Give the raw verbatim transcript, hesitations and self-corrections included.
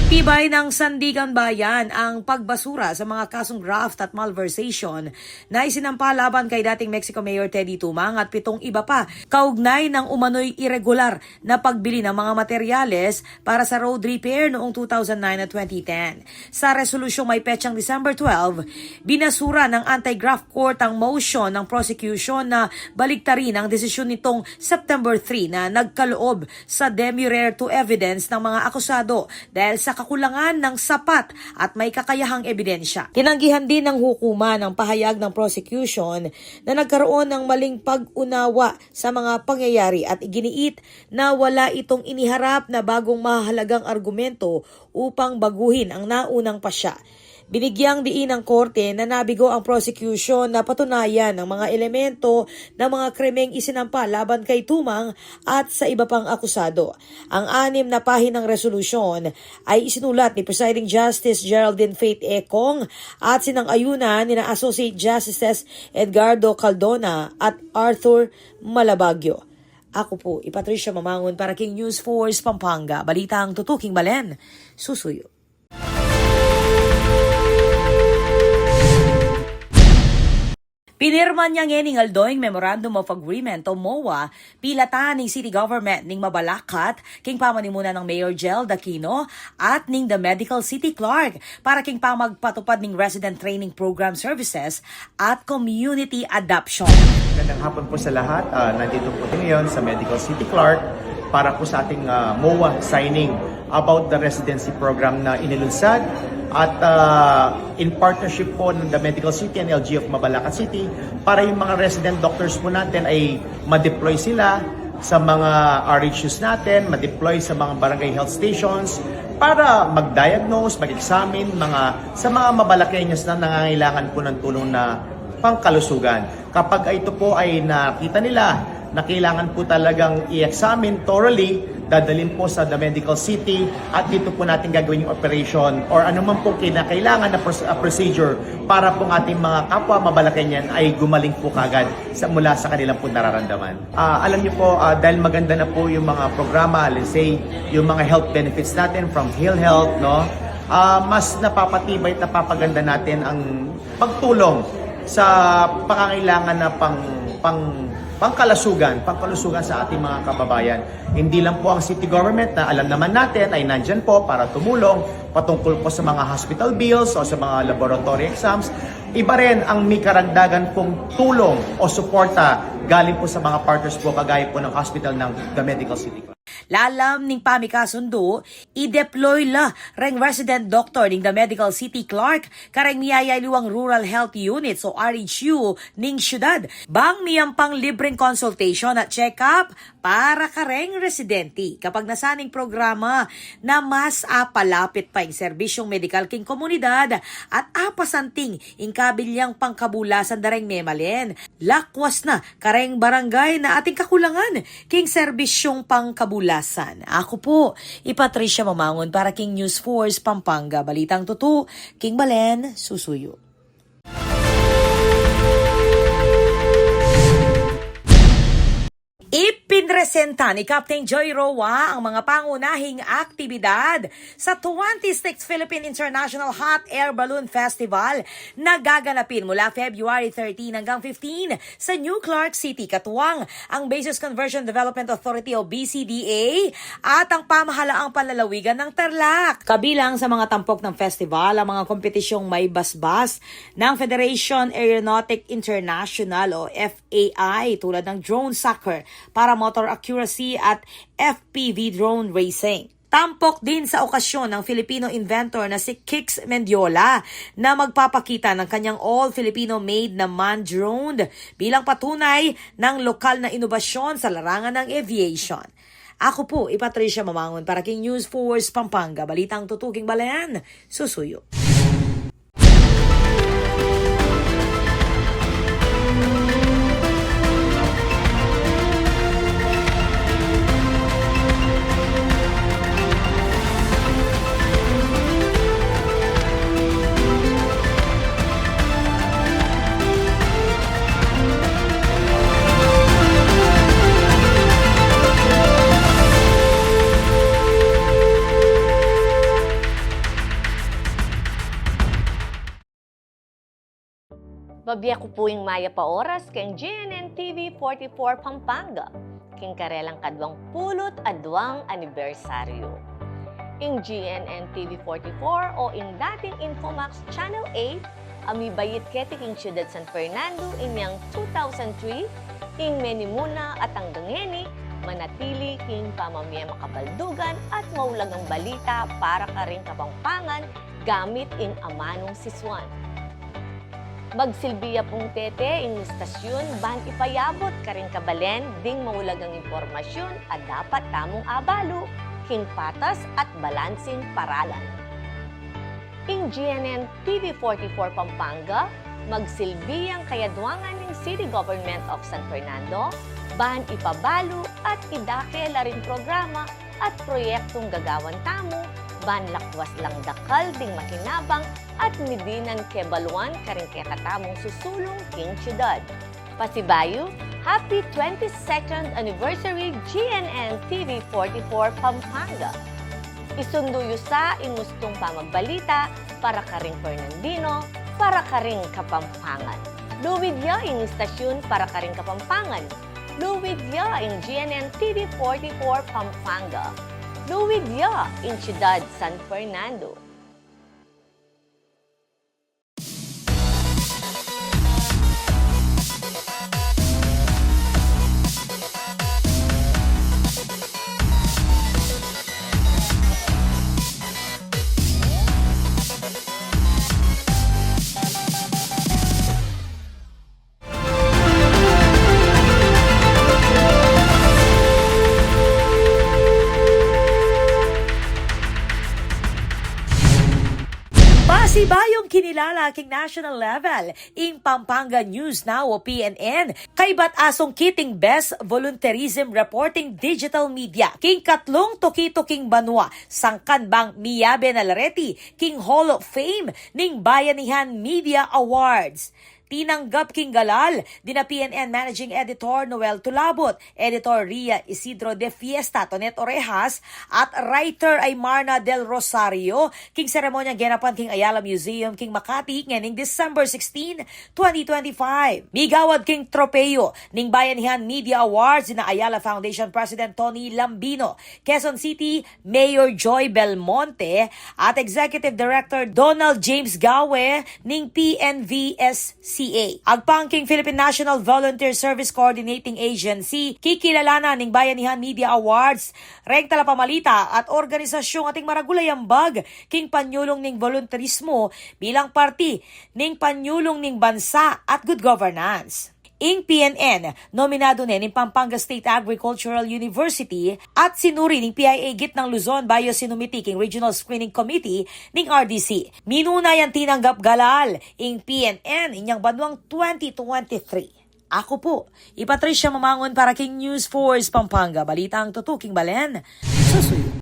Tibay ng Sandiganbayan ang pagbasura sa mga kasong graft at malversation na isinampa laban kay dating Mexico Mayor Teddy Tumang at pitong iba pa kaugnay ng umano'y iregular na pagbili ng mga materyales para sa road repair noong two thousand nine at twenty ten. Sa resolusyong may petsang December twelve, binasura ng anti-graft court ang motion ng prosecution na baliktarin ang desisyon nitong September three na nagkaloob sa demurrer to evidence ng mga akusado dahil sa kakulangan ng sapat at may kakayahang ebidensya. Tinanggihan din ng hukuman ang pahayag ng prosecution na nagkaroon ng maling pag-unawa sa mga pangyayari at iginiit na wala itong iniharap na bagong mahalagang argumento upang baguhin ang naunang pasya. Binigyang diin ng korte na nabigo ang prosecution na patunayan ang mga elemento ng mga krimeng isinampa laban kay Tumang at sa iba pang akusado. Ang anim na pahinang resolusyon ay isinulat ni Presiding Justice Geraldine Faith Ekong at sinang-ayunan nina Associate Justices Edgardo Caldona at Arthur Malabagyo. Ako po, i Patricia Mamangun para king News Force Pampanga. Balitang tutuking balen, susuyu. Pinirma na ngening aldo ing Memorandum of Agreement o MOA, pilatan ning City Government ning Mabalacat, king pamanimunan nang Mayor Jel Aquino at ning The Medical City Clerk para king pamagpatupad ning Resident Training Program Services at Community Adoption. Magandang hapon po sa lahat. Ah, nandito po tayo ngayon sa Medical City Clerk para po sa ating, ah, MOA signing about the residency program na inilunsad at, ah, in partnership po ng The Medical City and L G F Mabalacat City para yung mga resident doctors po natin ay ma-deploy sila sa mga R H Us natin, ma-deploy sa mga barangay health stations para mag-diagnose, mag-examine mga, sa mga Mabalaqueños na nangangailangan po ng tulong na pangkalusugan. Kapag ito po ay nakita nila na kailangan po talagang i-examine thoroughly, dadalhin po sa The Medical City at dito po natin gagawin yung operation or anuman pong kinakailangan na pros-, ah, procedure para pong ating mga kapwa Mabalaqueñan ay gumaling po kagad sa, mula sa kanilang po nararamdaman. Ah, alam niyo po, ah, dahil maganda na po yung mga programa, let's say, yung mga health benefits natin from PhilHealth, no? Ah, mas napapatibay at napapaganda natin ang pagtulong sa pangangailangan na pang, pang, pangkalasugan, pangkalusugan sa ating mga kababayan. Hindi lang po ang city government na alam naman natin ay nandyan po para tumulong patungkol po sa mga hospital bills o sa mga laboratory exams. Iba rin ang may karagdagan pong tulong o suporta galing po sa mga partners po kagaya po ng hospital ng The Medical City. Lalam ning pamikasundu, i-deploy la reng resident doctor ning The Medical City Clerk kareng miyayaliwang rural health units o R H U ning syudad. Bang miyampang libreng consultation at check-up para kareng residente. Kapag nasaning programa na mas apalapit pa ing serbisyong medikal king komunidad at apasanting ing kabilyang pangkabulasan da reng memalen. Lakwas na kareng barangay na ating kakulangan king serbisyong pangkabulasan. Aku pu, i Patricia Mamangun para king News Force Pampanga. Balitang tutu king balen, susuyu. Ipinresenta ni Captain Joy Roa ang mga pangunahing aktibidad sa twenty-sixth Philippine International Hot Air Balloon Festival na gaganapin mula February thirteen hanggang fifteen sa New Clark City, katuwang ang Bases Conversion Development Authority o B C D A at ang pamahalaang panlalawigan ng Tarlac. Kabilang sa mga tampok ng festival ang mga kompetisyong may basbas ng Federation Aeronautic International o F A I, tulad ng drone soccer, paramotor accuracy at F P V drone racing. Tampok din sa okasyon ng Filipino inventor na si Kix Mendiola na magpapakita ng kanyang all-Filipino-made na man drone bilang patunay ng lokal na inobasyon sa larangan ng aviation. Aku pu, i Patricia Mamangun para king News Force Pampanga, balitang tutuking balayan, susuyu. Mabie ku pu ing mayap a oras keng G N N T V forty-four Pampanga, king karelang kaduang pulu't aduang anibersaryu. Ing G N N T V forty-four o ing dating Infomax Channel eight a mibait keti king Ciudad San Fernando inyang two thousand three, ing menimuna at anggang ngeni manatili king pamamie makabaldugan at maulagang balita para karing Kapampangan gamit ing amanung sisuan. Magsilbi ya pung tete ing istasyun ban ipayabut karing kabalen ding maulagang impormasyun a dapat tamung abalu king patas at balansing paralan. Ing G N N T V forty-four Pampanga, magsilbi yang kayadwangan ning City Government of San Fernando ban ipabalu at idake la ring programa at proyektung gagawan tamu ban lakwas lang dakal ding makinabang at midinan kebaluan karing kekatamung susulung king siyudad. Pasibayu, happy twenty-second anniversary G N N T V forty-four Pampanga. Isundu yu sa ing ustung pamagbalita para karing Fernandino, para karing Kapampangan. Luid ya ing istasyun para karing Kapampangan. Luid ya ing G N N T V forty-four Pampanga. Luid ya ing Siyudad San Fernando. Pasibayung kinilala king national level ing Pampanga News Now o P N N kaybat asungkit ing Best Volunteerism Reporting Digital Media king katlung tuki-tuking banua, sangkan bang miyabe na la reti king Hall of Fame ning Bayanihan Media Awards. Tinanggap king galal dina P N N Managing Editor Noel Tulabut, Editor Ria Isidro de Fiesta, Tonet Orejas, at writer a i Marna Del Rosario, king seremonyang genapan king Ayala Museum king Makati ngening December sixteen, twenty twenty-five. Migawad king tropeyo ning Bayanihan Media Awards dina Ayala Foundation President Tony Lambino, Quezon City Mayor Joy Belmonte, at Executive Director Donald James Gawe ning P N V S C A. Agpang king Philippine National Volunteer Service Coordinating Agency, kikilalanan ning Bayanihan Media Awards reng talapamalita at organisasyung ating maragul a ambag king panyulung ning volunteerismo bilang parti ning panyulung ning bansa at good governance. Ing P N N, nominadu ne ning Pampanga State Agricultural University at sinuri ning P I A Gitnang Luzon bayu sinumiti king Regional Screening Committee ning R D C. Minuna yang tinanggap galal ing P N N inyang banuang twenty twenty-three. Aku pu i Patricia Mamangun para king News Force Pampanga, balitang tutuking balen, susuyu.